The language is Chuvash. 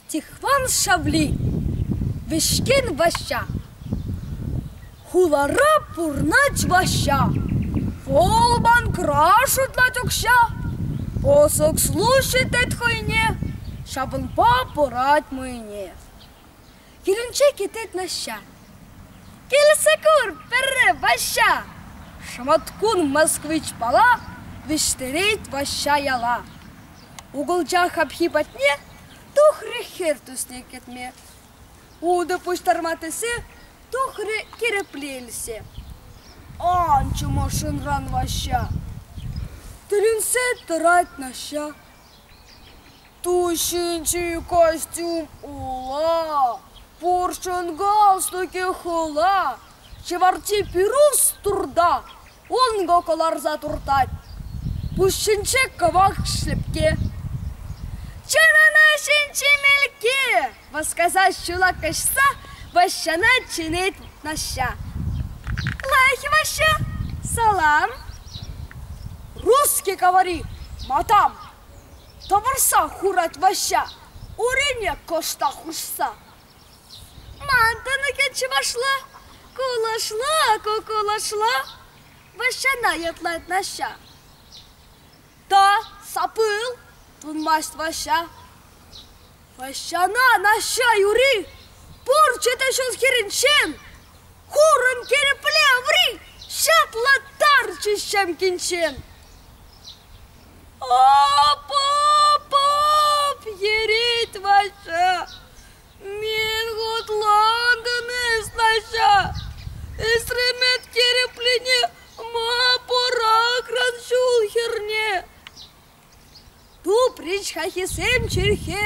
Стихван Шавли, Вӗҫкен Ваҫҫа. Хулара пурнать Ваҫҫа, вӑл банкра шутлать укҫа. Пӑсӑк слушай тет хӑйне, ҫавӑнпа пырать мӑйне. Килӗнче кӗтет Наҫҫа. Килсе кур пӗрре, Ваҫҫа! Шӑматкун москвичпала вӗҫтерет Ваҫҫа яла. Укӑлча хапхи патне тухрӗ хӗр тусне кӗтме. Утӑ пуҫтарма тесе тухрӗ кӗрепле илсе. Анчӗ машинран Ваҫҫа. Тӗлӗнсе тӑрать Наҫҫа. Ту ҫинчи костюм ула, пурҫӑн галстукӗ хула, ҫӑварти пирус турта, ункӑ кӑларса туртать. Пуҫӗнче кӑвак шлепке. Чӑнана ҫинчи мелке! Васкаса ҫула каҫса Ваҫҫана чӗнет Наҫҫа. Лайӑх, Ваҫҫа, салам! Русский говори, мадам! Тӑвӑрса хурать Ваҫҫа, урине кӑштах хушса. Ман тӑнӑкӗ чӑвашла, кулӑшла, кукулӑшла, Ваҫҫана ятлать Наҫҫа. Та сапыл, тунмасть Ваҫҫа. Ваҫҫана Наҫҫа юри пур чӗтӗ ҫул хӗрӗнчен хурӑн кӗрепле аври ҫатлаттарчӗ ҫамкинчен. Ап-ап-ап, йӗрет Ваҫҫа. Мӗн хутлантӑн эс, Наҫҫа? Эсремет кӗреплине ма пӑрахрӑн ҫул хӗрне? Тупрӗҫ хайхисем чӗлхе,